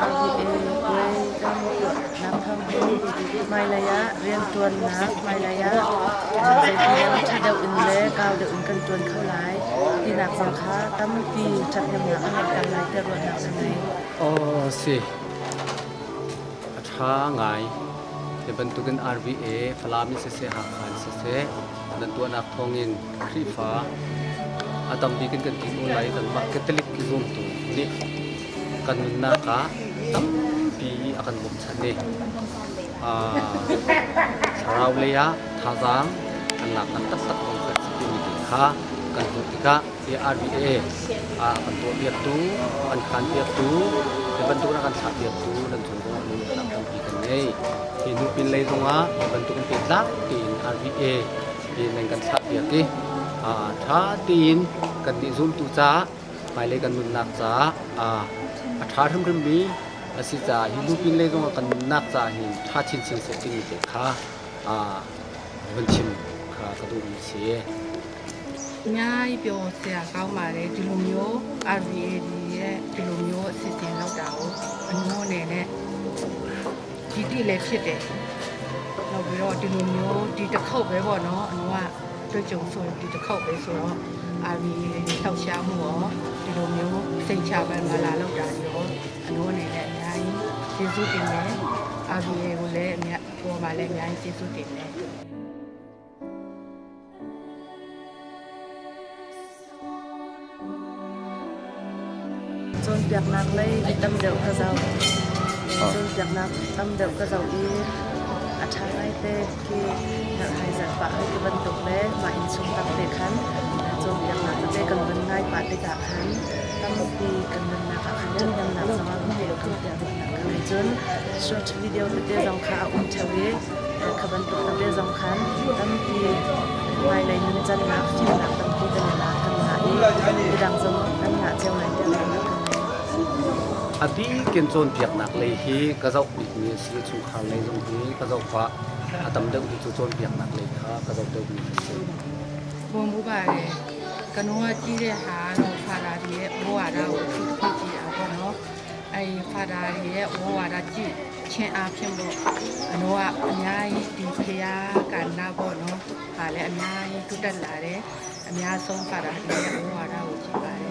RVA puai kan tuahnak thawng hin hmailei ah rianṭuannak hmailei ah zeitindah ṭha deuh in le kau deuh in kan ṭuan kho lai tinak zong kha tampi ṭhathnemnak a ngeihter lai tiah ruahnak ka ngei. Aw si. A ṭha ngai. Hi bantukin RVA Falam in siseh Hakha in siseh nan tuahnak thawngin Khrihfa a tam bik in kan ti ko lai kanmah Catholic zumtu nih kan nunnak ah tampi a kan bawmchan i thlarau lei ah thazaang kan laknak taktak zong kan si timi te kha kan hmuh tikah hi RBA ah kan tuahpiaktu, kan khanpiaktu, hi bantuk in a kan thlahpiaktu nan cung zongah lungrualnak tampi kan ngei. Hi hnu pinlei zongah hi bantuk in pehtlak tein RBA hi nan kan thlahpiak i ṭha tein kan nih zumtu caah hmailei kan nunnak caah a ṭha hrimhrimmi a si caah hi hnu pinlei zongah kan nunnak caah hin ṭha chinchin seh timi te kha vun chim kha ka duhmi a si. အများကြီးပျော်စရာကောင်းပါတယ်ဒီလိုမျိုး RVAD ရဲ့ဒီလိုမျိုးအစီအစဉ်လုပ်တာကိုအနှိုးအနေနဲ့ဒီတိလည်းဖြစ်တယ်နောက်ပြီးတော့ဒီလိုမျိုးဒီတစ်ခေါက်ပဲပေါ့နော်အနှိုးကတွေ့ကြုံဆိုရင်ဒီတစ်ခေါက်ပဲဆိုတော့ RVA ထောက်ရှားမှုရောဒီလိုမျိုးစိတ်ချပဲမလာလောက်တာရောအနှိုးအနေနဲ့အများကြီးကျေးဇူးတင်တယ် RVA ကိုလည်းအများပေါ်မှာလည်းအများကြီးကျေးဇူးတင်တယ် Cawnpiaknak lei tam deuh ka zoh. Cawnpiaknak tam deuh ka zoh i a ṭha ngaite khi herhhai zat pah hei ti bantuk le mah innchung tak te khan cawnpiaknak tete kan vun ngai pah tikah khan tampi kan nunnak ah khan ṭhathnemnak zong a kan pek kho tiah ruahnak ka ngei. Cun short video tete zong kha a um ṭheo i kha bantuk tete zong khan tampi hmailei nuncannak fimnak tampi kan i lak kan ngah i midang zong an ngah cio lai tiah ruahnak ka ngei. A bik in cawnpiaknak lei hi ka zoh bikmi a si. Chungkhar lei zong hi ka zoh pah. A tam deuh hi cu cawnpiaknak lei kha ka zoh deuhmi a si. ဘုံဘူးပါတယ်ကနောကကြီးတဲ့ဟာတော့ဖာတာတွေရဲ့ဝါဒကိုသူဖြစ်ကြည့်တာပေါ့နော်အဲဖာတာတွေရဲ့ဝါဒကြည့်ချင်းအားဖြင့်ပေါ့အနောကအများကြီးဒီဖျားကနာပေါ့နော်ဟာလည်းအများကြီးတိုးတက်လာတယ်အများဆုံးဖာတာတွေရဲ့ဝါဒကိုကြည့်ပါတယ်